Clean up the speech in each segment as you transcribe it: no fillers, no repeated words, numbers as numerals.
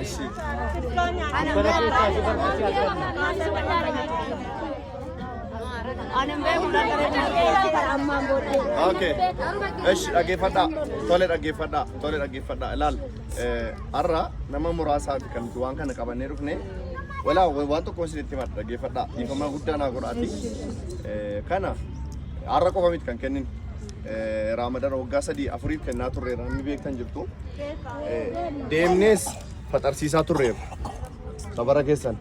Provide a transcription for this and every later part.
Ishi. Okay. Ishi dhaggeeffadhaa. Tole dhaggeeffadhaa. Tole dhaggeeffadhaa. Ilaal. Har'a nama muraasaaf kan nuti waan kana qabannee dhufne. Walaa waan tokko isinitti himadha dhaggeeffadhaa. Dhiifama guddaa naa godhaati. Kana har'a qofa miti kan kennin. Raamadana waggaa sadii afuriif kennaa turreera namni beektan jirtu. Deemnees faxarsiisaa turreera. Sabara keessan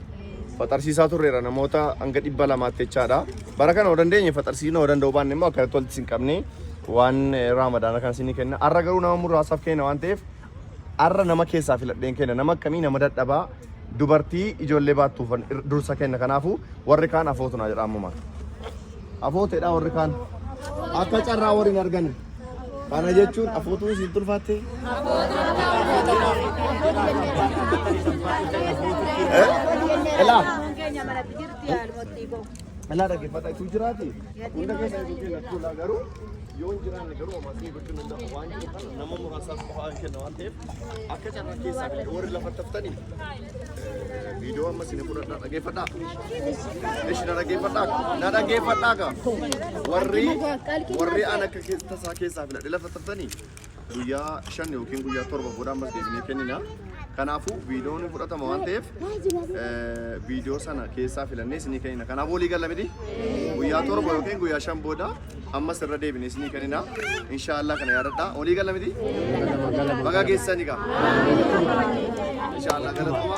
faxarsiisaa turreera namoota hanga 200tti jechaadha. Bara kana yoo dandeenye faxarsiisuu yoo danda'u baanne immoo akkanatti walitti sin qabne waan raamadaana kana isinii kenna. Har'a garuu nama muraasaaf kenna waan ta'eef har'a nama keessaa filadheen kenna. Nama akkamii nama dadhabaa dubartii ijoollee baattuuf dursa kenna. Kanaafuu warri kaan afootu naa jedha ammumaan. Afooteedha warri kaan. Akka carraa warri hin argani. Kana jechuun afootuun isin tulfaattee? Elaa. Elaa dhaggeeffadha ituu jiraate hunda keessa ituu kenna tola garuu yoo hin jiraanne garuu homaa isinii gochuu hin danda'u waan jiru kana nama muraasaaf qofa kenna waan ta'eef akka carraa keessaa warri lafa taftanii Viidiyoo amma isin fudhadhaa dhaggeeffadhaa. Ishi na dhaggeeffadhaa. Na dhaggeeffadhaa gaa. Warri warri an akka tasaa keessaa filadhe lafa taftanii guyyaa 5 yookiin guyyaa 7 booda ammas deebinee kennina. Kanaafuu viidiyoon ni fudhatama waan ta'eef viidiyoo sana keessaa filannee isinii kennina. Kanaafuu walii galla miti? Guyyaa 7 yookiin guyyaa 5 booda ammas irra deebinee isinii kennina. Inshaallah kana yaadadhaa. Walii galla miti? Baga geessanii gaa. Inshaallah galatooma.